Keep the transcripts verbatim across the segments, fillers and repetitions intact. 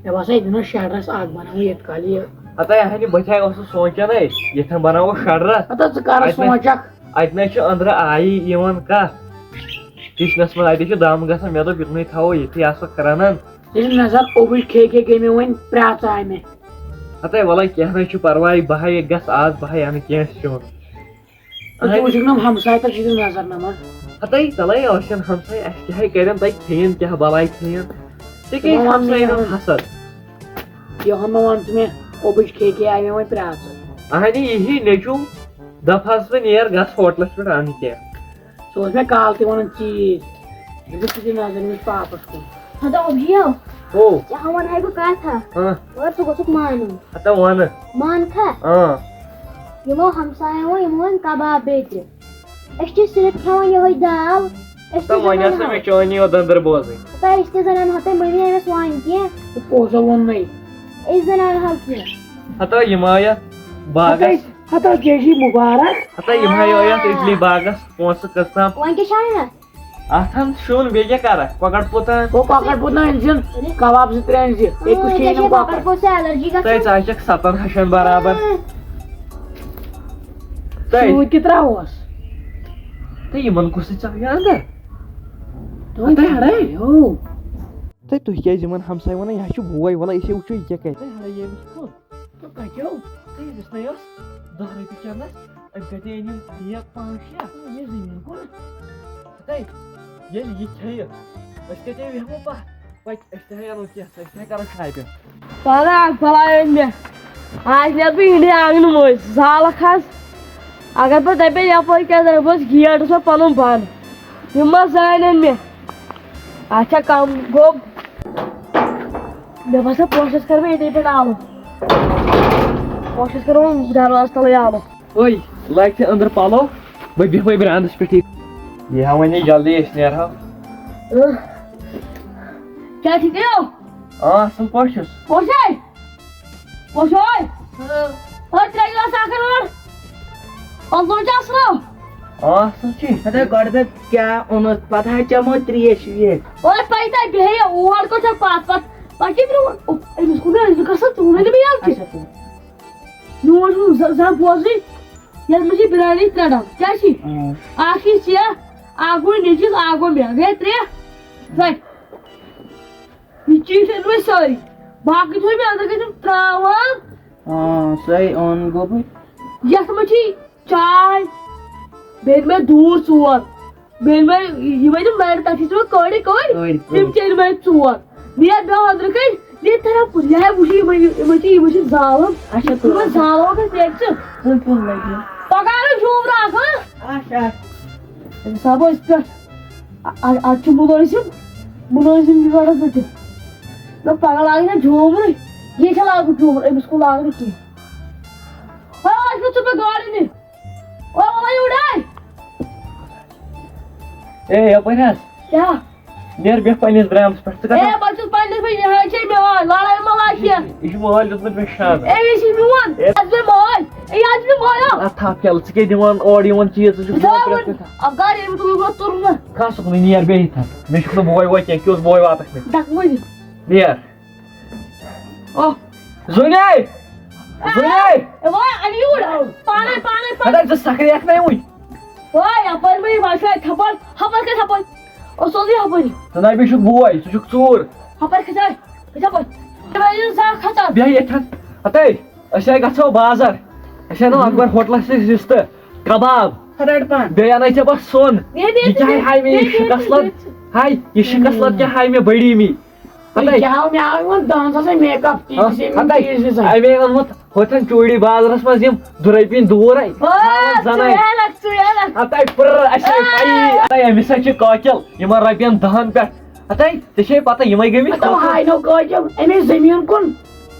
مےٚ باسان، ییٚتہِ نہ شڈرس اکھ بناوو ییٚتہِ کالہِ یہِ۔ ہتا یہِ ہنہِ بہٕ تہِ اوسُس سونٛچان، ہے، ییٚتھٮ۪ن بناوو شڈرس۔ ہتا ژٕ کر اَتہِ نہ، سونٛچکھ؟ اتہِ نہ چھُ أنٛدرٕ آیی یِوان کانٛہہ۔ کچنس منٛز اَتہِ چھُ دم گژھان، مےٚ دوٚپ یِکنُے تھاوو ییٚتھی آسو رنان۔ ییٚلہِ نظر اوٚبٕج کھے کھے گٔے مےٚ وۄنۍ پرٛاژ آے مےٚ۔ ہتے وَلَے کینٛہہ نہ چھُ پرواے، بہٕ ہا گژھٕ آز، بہٕ ہا اَنہٕ کینٛہہ سیُن۔ تہٕ ژٕ وٕچھِکھ نہٕ ہمساے تَتھ چھِ نظر نمبر۔ ہتے تَلَے ٲسِن ہمساے، اَسہِ کیٛاہ ہے کَرن تَتہِ کھیٚیِن، کیٛاہ بَلاے کھیٚیِن۔ ژےٚ کیٛاہ ژٕ وَن نہٕ ہمساے یِمَن۔ ہُنٛد حسد؟ یِہُنٛد مہ وَن ژٕ مےٚ، اوٚبٕج کھے کھے آے مےٚ وۄنۍ پرٛاژ۔ اَہَنہِ یِہی نیٚچوٗ، دَپ حظ ژٕ نیر گژھ ہوٹلَس پٮ۪ٹھ اَنہٕ کینٛہہ۔ ژٕ اوس مےٚ کالہٕ تہِ وَنان چیٖز۔ مےٚ دوٚپ، ژٕ دِ نظر أمِس پاپَس کُن۔ ہتا اوٚبجِیو۔ او۔ ژےٚ ہا وَنہٕ ہاے بہٕ کَتھ اَکھ۔ ہاں۔ مگر ژٕ گوٚژھُکھ مانُن۔ ہتا وَنہٕ۔ مان کھا؟ ہاں۔ یِمو ہمسایو ووٚن، یِمو ووٚن کباب بیترِ۔ أسۍ چھِ صرف کھٮ۪وان یِہوٚے دال۔ أسۍ تہِ ہتا وۄنۍ زَنان ٲس نہٕ ہاو۔ مےٚ چٲنی یوت دٔنٛدٕر بوزٕنۍ۔ ہتا أسۍ تہِ زَنان ہاو تۄہہِ مٔمی أمِس وَن کینٛہہ۔ تہٕ پوٚز ہا ووٚن مےٚ۔ أسۍ زَنان ہاو کینٛہہ۔ ہتا یِم آیہِ یَتھ باغَس۔ ہتا ہتا جے جی مبارک۔ ہتا یِم ہا یِم آیہِ یَتھ اِڈلی باغَس پونٛسہٕ کٔژ تام۔ وۄنۍ کیٛاہ چھِ اَنٕنۍ اَتھ؟ اَتھ ہن سیُن، بیٚیہِ کیٛاہ کَرَکھ؟ کۄکَر پوٗتان۔ گوٚو کۄکَر پوٗتان أنۍ زِ، کباب زٕ ترٛےٚ أنۍ زِ۔ بیٚیہِ کُس اۭں، کھیٚیہِ ژےٚ یِم چھےٚ کۄکَر؟ کۄکَر پوٗت سیلرجی گژھان۔ تۄہہِ ژٕ ہا چھَکھ سَتَن ہَچھَن برابر۔ اۭں۔ تۄہہِ۔ سیُن تہِ ترٛاوہوس۔ تہٕ یِمَن کُس ژاو یہِ اَندَر؟ تُہۍ ہَتَے کیٛاہ ہَڑَے۔ کَرو؟ تہٕ تُہۍ کیٛازِ یِمَن ہمساے وَنان، یہِ ہا چھُ بوے، وَلہٕ أسے وٕچھو یہِ کیٛاہ کَرِ۔ تۄہہِ ہَڑَے ییٚمِس کُن۔ تہٕ کَتیو؟ تہٕ أمِس نے ٲس دَہ رۄپیہِ چَندَس، أمۍ کَتہِ أنِم بیگ پانٛژھ شےٚ؟ یہِ زٔمیٖن کُن۔ ہَتَے، ییٚلہِ یہِ کھیٚیہِ، أسۍ کَتہِ بیٚہمو پَتھ؟ پَتہٕ أسۍ تہِ ہے اَنو کینٛہہ، أسۍ تہِ ہے کَرو shopping۔ پَگاہ اَکھ بَلاے أنۍ مےٚ۔ آز نیرٕ بہٕ اِنڈیا آنٛگنہٕ مٔنٛزۍ، زالَکھ حظ۔ اگر بہٕ دَپے یَپٲرۍ کیٛاہ دَپہٕ، بہٕ گیٹ اوس مےٚ پَنُن بنٛد۔ یِم ما زانن مےٚ؟ اچھا، کم گوٚو۔ مےٚ باسان، پوشس کرٕ بہٕ ییٚتے پٮ۪ٹھ آلو۔ پوشس کرٕ وۄنۍ دروازٕ تلٕے آلو۔ اوے، لٲگۍ تہِ أنٛدرٕ پلو، بہٕ بیٚہمَے برٛانٛدَس پٮ۪ٹھٕے۔ یہِ ہا وَنے جلدی، أسۍ نیرہو۔ اۭں۔ کیٛاہ ٹھیٖک چھِو؟ آ، اَصٕل پٲٹھۍ چھُس۔ پوشے؟ پوشے؟ اۭں۔ ہے، ترٛےٚ گِلاس اکھ اَنہٕ اور۔ پَتہٕ ما چھُ اَصٕل؟ آ، اَصٕل چھُ۔ ہَتہٕ گۄڈٕ دَپ کیٛاہ اوٚنُتھ، پَتہٕ ہا چٮ۪مو ترٛیش ویش۔ اوے، پَے تۄہہِ بیٚہہِ اور کوٚت چھَکھ پَتھ پَتھ؟ پَتہٕ کیٛاہ برٛونٛہہ؟ أمِس کُن ٲسۍ زٕ گژھان، ژٕ وَنَے نہٕ مےٚ یَتھ کیٛاہ؟ اچھا، تُل۔ میون چھُنہٕ زَ-، زانٛہہ بوزٕے۔ یَتھ منٛز چھِ بِریانی ترٛےٚ ڈَبہٕ۔ کیٛاہ چھِ؟ اۭں۔ اَکھ چھِ ژےٚ، اَکھ گوٚو نیٚچوِس، اَکھ گوٚو مےٚ۔ گٔے ترٛےٚ۔ رَٹھ۔ یہِ چیٖز چھِ أنۍمٕتۍ سٲری۔ باقٕے تھٲوۍ مےٚ اَنٛدر کَنہِ تِم ترٛاوان۔ آ، سۄے اوٚن گوٚبُر۔ یَتھ منٛز چھِ چاے، بیٚیہِ مےٚ دوٗر ژور، بیٚیہِ مےٚ یِمَے تِم لَرِ، تَتھ چھِ تِمَن کٔڑۍ کٔڑۍ، کٔڑۍ، کٔڑۍ۔ تِم چیٚنۍ مےٚ ژور۔ بیٚیہِ یَتھ بیٚہو أنٛدرٕ کَنہِ، بیٚیہِ تَران کُن۔ یہِ ہا وٕچھِ یِمَے، یِمَے چھِ، یِمَے چھِ زالان۔ اچھا، یِمَے تُل۔ زالان کَتہِ چھِ؟ تُل، تُل لَگہِ۔ پَگاہ اَنو جوٗمرٕ اَکھ، ہا؟ اچھا۔ أمِس ہا بہٕ أتھۍ پٮ۪ٹھ۔ اَ-، اَ-، اَتھ چھُ مُلٲزِم، مُلٲزِم یورٕ زٕ تہِ۔ نہ، پَگاہ لاگہِ نہ جوٗمرٕے۔ یہِ چھےٚ لاگُن جوٗمرٕ، أمِس کُن لاگہٕ نہٕ کینٛہہ۔ وۄنۍ وَسہِ نہٕ ژٕ مےٚ گاڑِ نِتھ۔ وۄنۍ وَلہٕ یوٗرۍ۔ اے، یَپٲرۍ حظ۔ کیٛاہ؟ نیر بیٚہہ پننِس برٛامَس پٮ۪ٹھ۔ ژٕ کَتھ اے، بہٕ چھُس پننِس پٮ۪ٹھ، یہِ حظ چھے میٛٲنۍ، لڑٲے مہ لاگ کینٛہہ۔ یہِ چھُ مٲلۍ دیُتمُت مےٚ شہادت۔ اے، یہِ چھُے میون۔ اے۔ یہِ حظ چھُ مےٚ مٲلۍ۔ اے، یہِ حظ چھُ مےٚ مٲلۍ۔ اَتھ تھپھ کیٛاہ؟ ژٕ کیٛاہ دِوان اورٕ یِوان چیٖز؟ ژٕ چھُکھ ژٕ تھاو وۄنۍ۔ اَب گرِ ییٚمہِ تُلُن مےٚ تُرُن نہ۔ کھس اُکنُے، نیر بیٚیہِ ییٚتھَن۔ مےٚ چھُکھ نہٕ بوے ووے کینٛہہ، کیُتھ بوے واتَکھ مےٚ۔ دَکہٕ وٲلِو۔ نیر۔ اوہ۔ زُنۍ۔ زُنۍ۔ اے، وۄنۍ اَن یوٗرۍ۔ پانے، پانے، پانے۔ ہتا، ژٕ سکریکھ نَے وٕنہِ۔ وۄنۍ یَپٲرۍ مہ یہِ وَسہِ تھپڑ، ہَپٲرۍ کھسہِ ہَپٲرۍ۔ اوس سیوٚدُے ہَپٲری۔ ژٕ نَے بیٚیہِ چھُکھ بوے، ژٕ چھُکھ ژوٗر۔ ہَپٲرۍ کھسہِ، کھسہِ ہَپٲرۍ۔ ژٕ نَے یہِ زانٛہہ کھسان۔ بیٚہہ ییٚتھٮ۪ن۔ ہتے، أسۍ ہے گژھو بازر۔ أسۍ اَنو اکبر ہوٹلَس نِش رِستہٕ، کباب۔ رَٹ پَن۔ بیٚیہِ اَنَے ژےٚ بہٕ سۄن۔ بیٚیہِ، بیٚیہِ، یہِ کیٛاہ ہے ہاے مےٚ یہِ بیٚیہِ، شِکَس بیٚیہِ، لَد؟ بیٚیہِ۔ ہاے، یہِ شِکَس لَد کیٛاہ ہاے مےٚ بٔڑی می؟ ہَتَے۔ یہِ کیٛاہ آو مےٚ؟ آو یِمَن دَہَن ساسَن make up، تیٖتِس ہَتَے۔ أمۍ چیٖز دِژ اَسہِ۔ اَمے اوٚنمُت ہوٚتھَن چوٗڑی بازرَس منٛز یِم دُ رۄپیِنۍ دوٗر اَے۔ آ، ہاوان زَنَے۔ ژٕ یَلَکھ، ژٕ یَلَکھ۔ ہَتَے پٕرر، اَسہِ چھے پَیی۔ آ۔ ہَتَے، أمِس ہَے چھِ کٲکِل یِمَن رۄپیَن دَہَن پٮ۪ٹھ۔ ہَتَے، ژےٚ چھے پَتہ یِمَے گٔمٕتۍ ہَتَے، کٲکِل۔ ہاے نو کٲکِل، أمِس زٔمیٖن کُن۔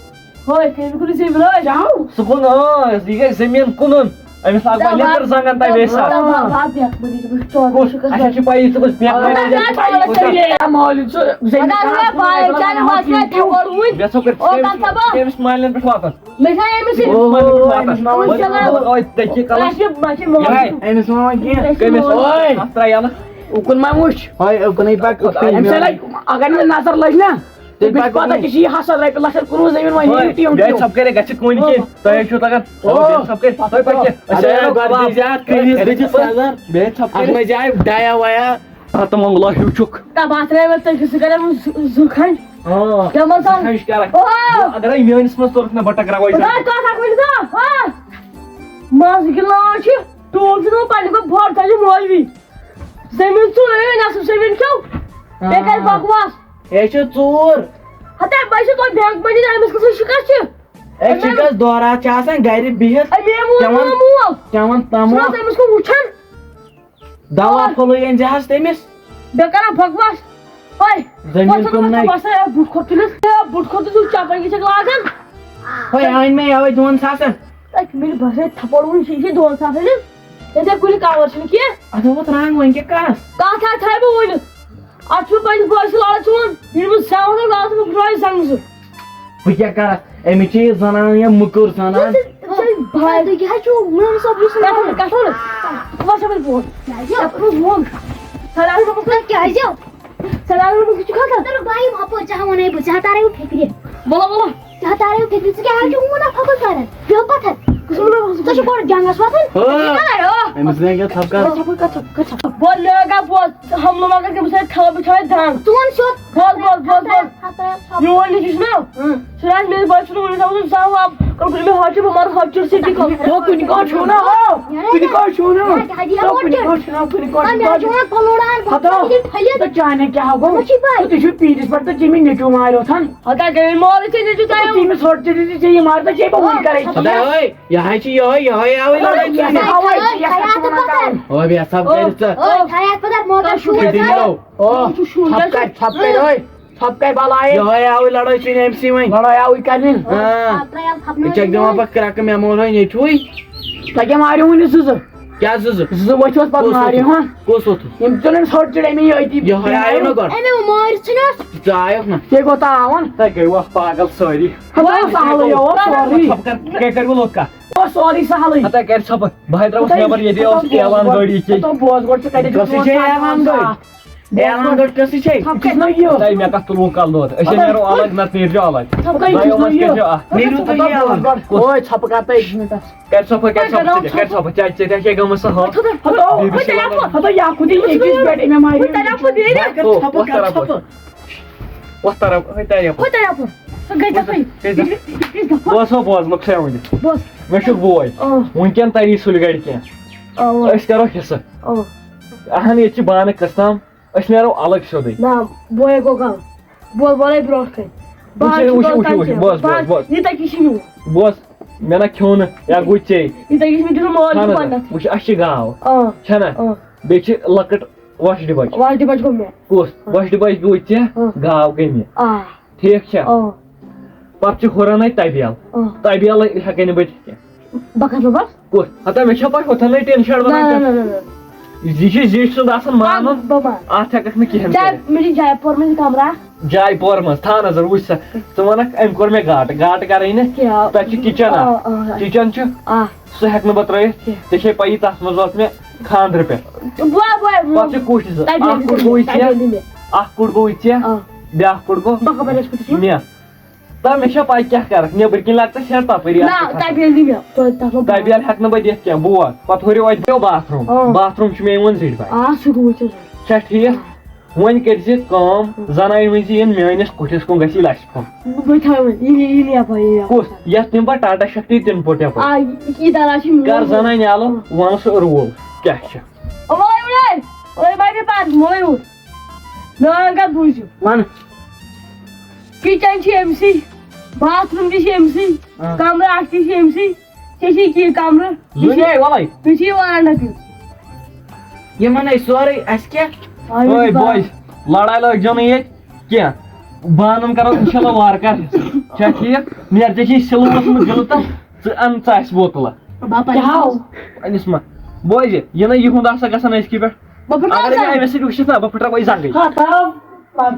ہَے، کٔمۍ کُن زٔمیٖن ٲسۍ؟ جاو۔ سُہ کُن، آ، یہِ گژھِ زٔمیٖن کٕنُن۔ أمِس لاگہٕ بہٕ لیٚدٕر زنٛگن تام بیٚیہِ ساتہٕ۔ دَپہٕ ہا، دَپہٕ ہا، بیٚہہ، بہٕ دِژٕ، بہٕ چھُس چون، کُس؟ بہٕ چھُس اَسہِ چھِ پَیی ژٕ کُس بیٚہہ۔ مےٚ چھِ پَیی ژٕ کُس۔ مالِک چھُ زٔمیٖن۔ مےٚ چھِ پَیی، چانہِ ماجہِ چھِ مےٚ تھپڑ وٕنۍ۔ مےٚ ژھوٚپ کٔرِتھ، او، کَتھ سَبا؟ تٔمِس مالٮ۪ن پٮ۪ٹھ واتَن۔ مےٚ چھا أمِس سۭتۍ؟ اوہو، أمِس مالٮ۪ن پٮ۪ٹھ واتَن۔ أمِس چھِ، أمِس چھِ مول۔ یِہوٚے۔ أمِس ما وَن کینٛہہ؟ أمِس کٔمِس؟ اوے۔ اَتھ ترٛاو یَلہٕ۔ اُکُن ما وٕچھ؟ ہاے، اُکنُے پَکھ، اُکنُے۔ أمِس ہے لَگہِ، اگر مےٚ نظر لٔج نا، تیٚلہِ مےٚ چھِ پَتہٕ پَتہ کُنُے۔ کہِ چھِ یہِ حسد رۄپیہِ لَچھَن کُنوُہ زٔمیٖن وۄنۍ ہیٚیِو ٹیٖم بیٚیہِ ٹیٖم۔ ژھۄپہٕ کَرے گژھِ کُنہِ کِنۍ۔ تۄہہِ ہے چھُو تَگان۔ او۔ بیٚیہِ ژھۄپہٕ کَرِ۔ تۄہہِ پَکہِ۔ أسۍ اَدٕ آیو ہے کَباب۔ کَباب زیادٕ کٔرِتھ، بیٚیہِ چھِ سَزَر۔ بیٚیہِ ژھۄپہٕ اَتھ کَرِ۔ منٛز آے ڈایا وایا۔ ہَتہٕ مۄنٛگلا ہیوٗ چھُکھ۔ کَباب ترٛٲیِو تُہۍ چھِو سُہ کَران زٕ، زٕ کھنٛڈ۔ آ۔ کیٛاہ منٛز زٕ آو؟ کھنٛڈ چھِ کَران۔ او۔ اَگرے میٛٲنِس منٛز توٚرُکھ نہ بَٹَک رَوٲے خۄدا سان۔ کَتھ اَکھ ؤنِو سا۔ ہا۔ منٛز گِلاس چھِ، ٹوٗل چھِ تھاوان پنٛنہِ کھۄتہٕ بوٚڑ تھاوِ مولوی۔ زٔمیٖن ژوٗر، ہے، نٮ۪صٕف زٔمیٖن کھیوٚو۔ بیٚیہِ کَرِ آ۔ بکواس۔ ہے چھُ ژوٗر۔ ہتے، بہٕ چھُس وۄنۍ بینک منیجر، أمِس کُس شِکَس چھِ؟ ہے، أمۍ شِکَس دورات چھِ آسان گَرِ بِہِتھ۔ أمۍ مول کھٮ۪وان، مول۔ کھٮ۪وان تَموکھ۔ چھُنہ أمِس کُن وٕچھان؟ دوا اور؟ پھوٚلٕے أنۍ زِ حظ تٔمِس۔ بیٚیہِ کَران بکواس۔ اوے، زٔمیٖن وۄتھ ژٕ کٕننَے۔ وۄتھ ژٕ، ہے، بُتھ کھۄتہٕ تُلِس۔ ہے، بُتھ کھۄتہٕ تُلِس، چپن کیٛاہ چھَکھ لاگان؟ ہے، أنۍ مےٚ یَوَے دۄن ساسَن۔ أکۍ مِلہِ بَس ہے تھپڑ وُنہِ چھِ یہِ دۄن ساسَن ہِنٛز۔ ییٚتہِ کُنہِ کَوَر چھُنہٕ کینٛہہ۔ اَدٕ وۄتھ رنٛگ وۄنۍ کیٛاہ کَس؟ کَتھ ہا تھاوِ بہٕ ؤنِتھ؟ اَتھ چھُنہٕ پنٛنِس بٲیِس سۭتۍ لڑٲے ژٕ وَن۔ ییٚلہِ بہٕ زٮ۪وَس نہ لالَس بہٕ پھٕٹراوٕ یہِ زنٛگہٕ زٕ۔ بہٕ کیٛاہ کَرٕ؟ أمِس چھِ یہِ زنان یا مٔکٕر زنان۔ ژٕ، ژٕ، بھاے۔ تُہۍ کیٛاہ حظ چھُو مٲلۍ صٲب یُس کَتھ وَنہٕ، کَتھ وَنہٕ؟ ژٕ وَن سا مےٚ برونٛٹھ۔ کیٛازِ؟ ژےٚ کوٚرُتھ ووٚن۔ سَر، اَگر بہٕ تۄہہِ کیٛازِ؟ سَر، اَگر بہٕ کیٛاہ چھُکھ کَران؟ تَلہٕ بھاے، یِم ہُپٲرۍ ژےٚ ہا وَنے بہٕ، ژےٚ ہا تَرے بہٕ فِکرِ۔ وَلہٕ، وَلہٕ۔ ژےٚ ہا تَرے بہٕ فِکرِ، ژٕ کیٛاہ حظ چھُکھ ووٚنمُت اَتھ ہُپٲرۍ کَران؟ بیٚہو پَتھَر۔ کُس ووٚنمُت؟ ژےٚ چھُکھ گۄڈٕ جنٛگَس وۄتھُن۔ ہا۔ أمِس گٔے کیٛاہ ژھۄپہٕ کَران؟ ژھۄپہٕ کَر، ژھۄپہٕ کَر، ژھۄپہٕ۔ بوز، مےٚ گٔے بوز، حملہٕ مگر کٔمِس سۭتۍ تھاوان بہٕ تھاوے دَنٛگ۔ ژٕ وَن سیوٚد۔ بوز، بوز، بوز، بوز۔ میون یہِ چھُس نا، اۭں۔ سُہ آسہِ میٲنِس بٲیِس چھُنہٕ وُنہِ تھوٚومُت زانٛہہ آب۔ کُنہِ مےٚ ہاٹہِ بہٕ مَرٕ ہاٹہِ چِرٕ سۭتی کھۄتہٕ۔ ہو، کُنہِ کانٛہہ چھُو نا، ہو۔ نیران کُنہِ کانٛہہ چھُو نا۔ نیران کیٛاہ دِیہِ ہو، ہاٹہِ؟ کُنہِ کانٛہہ چھُو نا، کُنہِ کانٛہہ ہا، چھُو مےٚ نا۔ چھُ وَنان پَلوڑان، ہتو، پَلوڑان یہِ پھٔلِتھ۔ تہٕ چانہِ کیٛاہ گوٚو؟ مےٚ چھُ پَے۔ تہٕ تُہۍ چھُو پیٖرِس پٮ۪ٹھ تہٕ تٔمِس نیٚچوٗ ماریو تھَن۔ ہتا گٔے مولٕے ژےٚ نیٚچوٗ تۄہہِ۔ تٔمِس ژھۄٹ ژٔٹِتھ ژےٚ یہِ مار تہٕ ژےٚ بہٕ وُنہِ کَرے۔ ہتا ہے، یہِ ہا چھِ یِہوٚے، یِہوٚے آوٕے لَڑٲے یہِ ہا چھِ یِہوٚے، یہِ ہا چھِ وَنان کَرٕنۍ۔ او، بیٚہہ ژھۄپہٕ کٔرِتھ ژٕ۔ او، تھایہِ اَتھ پَتہٕ موقع تۄہہِ چھُو چھُو کٔرِتھ۔ دِنۍ یَلہٕ۔ او، ژٕ چھُو ژھۄپہٕ کَر، ژھۄپہٕ کَر، ٲے۔ ژھۄپہٕ کَرِ بَلاے۔ یِہوٚے آوٕے لڑٲے ژھٕنہِ أمۍ سٕے وۄنۍ۔ لڑٲے آوٕے کَرنہِ۔ آ۔ پَتہٕ ترٛایہِ اَتھ یہِ چھَکھ دِوان پَتہٕ کرٛٮ۪کہٕ مےٚ مول وۄنۍ نیٚچوٗے۔ تۄہہِ کیٛاہ ماریو وٕنہِ زٕ زٕ؟ کیٛاہ زٕ زٕ؟ زٕ زٕ ؤتھِو حظ پَتہٕ کُس ماریو، ووٚتھُن؟ ہاں۔ کُس ووٚتھُن؟ یِم ژٕ نہٕ أمِس ہۄٹ چِڑ اَمے یٲتی۔ یِہوٚے آیو نہ گۄڈٕ۔ أمۍ ووٚن مٲرِو ژھٕنِس۔ ژٕ آیوکھ نہ۔ ژےٚ کوٗتاہ آوُن؟ تۄہہِ گٔیوٕ اَتھ پاگل سٲری۔ ہَتہٕ اوس سہلٕے، اوس سورُے۔ ژھۄپہٕ کر، کٔرۍ کٔرۍ وۄنۍ لوٚت کَتھ۔ اوس سورُے سہلٕے۔ ہَتہٕ کَرِ ژھۄپہٕ۔ بہٕ ہَے درٛاوُس ہَتہٕ نٮ۪بر، ییٚتہِ ہَتہٕ اوس بوز اعلان گۄڈٕ۔ گٲڑۍ یہِ کہِ۔ ہَتہٕ بوز گۄڈٕ، ژٕ کَتہِ کَسٕے چھے اعلان گٲڑۍ؟ اعلان گٲڑۍ کَسٕے چھے؟ ژٕ کُس نٔے یہِ؟ تۄہہِ مےٚ کَتھ تُلوٕ کَلہٕ دود؟ أسۍ ہے ہَتہٕ نیرو الگ، نَتہٕ نیرزیو الگ۔ ژھۄپہٕ کَتہِ دۄیو چھُس منٛز نٔے یہِ؟ کٔرزیو اَکھ۔ نیٖرِو تُہۍ یہِ الگ۔ اوے، ژھۄپہٕ کَتھ تۄہہِ أکِس مِنٹَس۔ کَرِ ژھۄپہٕ، کَرِ ژھۄپہٕ ژٕ تہِ، کَرِ ژھۄپہٕ۔ ژےٚ، ژےٚ تہِ چھے گٔمٕژ سۄ ہٲو۔ ہَتہٕ، ہَتہٕ، بیبی چھِ ہَتہٕ، وَنان۔ ہَتہٕ، یہِ ہا کُدی ییٚتہِ چھِ پٮ۪ٹھ مےٚ مارِ۔ ہَتہٕ، تَلہِ اَپٲرۍ بیٚیہِ۔ او، کَر وۄتھ ژھۄپہٕ، تَرٕ کَر اَپٲرۍ۔ ژھۄپہٕ۔ وۄتھ تَرٕ اَپٲرۍ۔ ہَتہٕ، تَلہِ اَپٲرۍ۔ سُہ گٔے دَفعٕے۔ بوز سا، بوز، مۄخصر وٕنہِ۔ بوز۔ مےٚ چھُکھ بوے۔ آ۔ وٕنکٮ۪ن تَری سُلہِ گَرِ کینٛہہ۔ آ، آ۔ أسۍ کَرو حِصہٕ۔ آ۔ اَہَن، ییٚتہِ چھِ بانہٕ قٕسطام، أسۍ نیرو الگ سیوٚدُے۔ نہ، بوے گوٚو غلط۔ بول، بولے برونٛٹھ کَنہِ۔ وٕچھ، بہٕ حظ چھُس وٕچھ، دَپان وٕچھ، وٕچھ، تَتہِ بوز، بوز، چھِ بوز۔ یہِ تَتہِ چھِ میون۔ بوز، مےٚ نہ کھیوٚو نہٕ، یا گوٚو ژے۔ یہِ تَتہِ چھِ مےٚ دیُتمُت مول چھُ چھَنہٕ، گۄڈٕنٮ۪تھ۔ وٕچھ، اَسہِ چھِ گاو۔ آ۔ چھَنہ؟ آ۔ بیٚیہِ چھِ لۄکٕٹ وۄشہِ ڈِبَچ۔ وۄشہِ ڈِبَچ گوٚو مےٚ۔ کُس؟ آ۔ وۄشہِ ڈِبَچ گوٚو ژےٚ، آ۔ گاو گٔے مےٚ۔ آ۔ ٹھیٖک چھا؟ آ۔ پَتہٕ چھِ ہُران اَتہِ تَبیل۔ آ۔ تَبیل ہٮ۪کَے نہٕ بہٕ دِتھ کینٛہہ۔ بہٕ کَتھ بہٕ بَس؟ کُس؟ ہتا مےٚ چھا پَے ہوٚتھَن نَے ٹِن شیڈ بَنان؟ نہ، نہ، نہ، نہ، نہ۔ یہِ چھِ زِٹھۍ سُنٛد آسان مانُن۔ بہٕ، بہٕ مانہٕ۔ اَتھ ہٮ۪کَکھ نہٕ کِہیٖنۍ جاے، کٔرِتھ۔ مےٚ چھِ جاے پورٕ منٛز کَمرٕ اَکھ۔ جاے پورٕ منٛز، تھاو نظر، وٕچھ سا۔ ژٕ وَنَکھ، أمۍ کوٚر مےٚ گاٹہٕ، گاٹہٕ کَرَے نہٕ۔ کیٛاہ؟ تَتہِ چھُ کِچَن آ، اَکھ۔ آ، آ۔ کِچَن چھُ، آ۔ سُہ ہٮ۪کہٕ نہٕ بہٕ ترٛٲیِتھ۔ کیٛاہ؟ ژےٚ چھے پَیی، تَتھ منٛز ووت مےٚ خانٛدرٕ پٮ۪ٹھ۔ بہٕ، بہٕ، بہٕ۔ پَتہٕ چھِ کُٹھۍ زٕ۔ تَتہِ اَکھ کُٹھ گوٚوُے ژےٚ۔ تَتہِ گوٚو مےٚ۔ اَکھ کُٹھ گوٚوُے ژےٚ۔ آ۔ بیٛاکھ کُٹھ گوٚو بہٕ خبر ٲسۍ کوٗتاہ چھُ۔ مےٚ۔ تہٕ مےٚ چھا پَے کیٛاہ کَرَکھ؟ نیٚبٕرۍ کِنۍ لَگہِ تَتھ سٮ۪ٹ تَپٲری نہ، اَکھ اَکھ۔ تَتہِ ییٚلہِ مےٚ، تۄہہِ، تَتھ منٛز تَتہِ ییٚلہِ ہٮ۪کہٕ نہٕ بہٕ دِتھ کینٛہہ۔ بوز، پَتہٕ ہُریو اَتہِ پیوٚو باتھ روٗم۔ آ۔ باتھ روٗم چھُ مےٚ یِوان زِٹھۍ پَے۔ آ، سُہ روٗد ژےٚ۔ چھا ٹھیٖک؟ وۄنۍ کٔرۍ زِ کٲم، زَنانہِ ؤنۍ زِ یِن میٛٲنِس کُٹھِس کُن، گژھِ یہِ لَژھِ پھوٚل۔ بہٕ، بہٕ تھاوٕ وۄنۍ، یہِ، یہِ، یہِ یَپٲرۍ، یہِ یَپٲرۍ۔ کُس؟ یَتھ دِمہٕ بہٕ ٹاٹا شکتی تِن پوٚٹ یَپٲرۍ۔ آ، یہِ، یہِ دَرا چھِ میون۔ کَر زَنانہِ یَلہٕ، وَن سُہ روٗل کیٛاہ چھُ۔ اوے، اوے، اوے، باقٕے پَتہٕ، مولے اوٗر۔ میون کَتھ بوٗزِو۔ وَن۔ کِچَن چھِ أمۍ سٕے، باتھ روٗم تہِ چھِ أمۍ سٕے، آ۔ کَمرٕ اَکھ تہِ چھِ أمۍ سٕے، ژےٚ چھِ یہِ کَمرٕ، یہِ چھِ، زُنہِ وَلَے۔ یہِ چھِ یہِ وَرَنڈا تہِ۔ یِمَن ہے سورُے اَسہِ کیٛاہ؟ آ، یہِ چھِ اوے باتھ۔ بوے، لڑاے لٲگۍ زیو نہٕ ییٚتہِ کینٛہہ۔ بانَن کَرو اِنشاء اللہ وارٕ کارٕ حِصہٕ۔ چھا ٹھیٖک؟ نیر ژےٚ چھِ سِلہٕ ؤژھمٕژ دِلہٕ تہٕ ژٕ اَن ژاسہِ بوتلہ۔ باپار کیٛاہ ہاو؟ أنِس ما۔ بوزِ، یہِ نہ یِہُنٛد آسا گژھان أزکہِ پٮ۪ٹھ۔ بہٕ پھٕٹراوٕ اگر زنٛگ۔ أمِس سۭتۍ وٕچھِتھ نا، بہٕ پھٕٹراوٕ یہِ زنٛگٕے۔ ہا، تھاو۔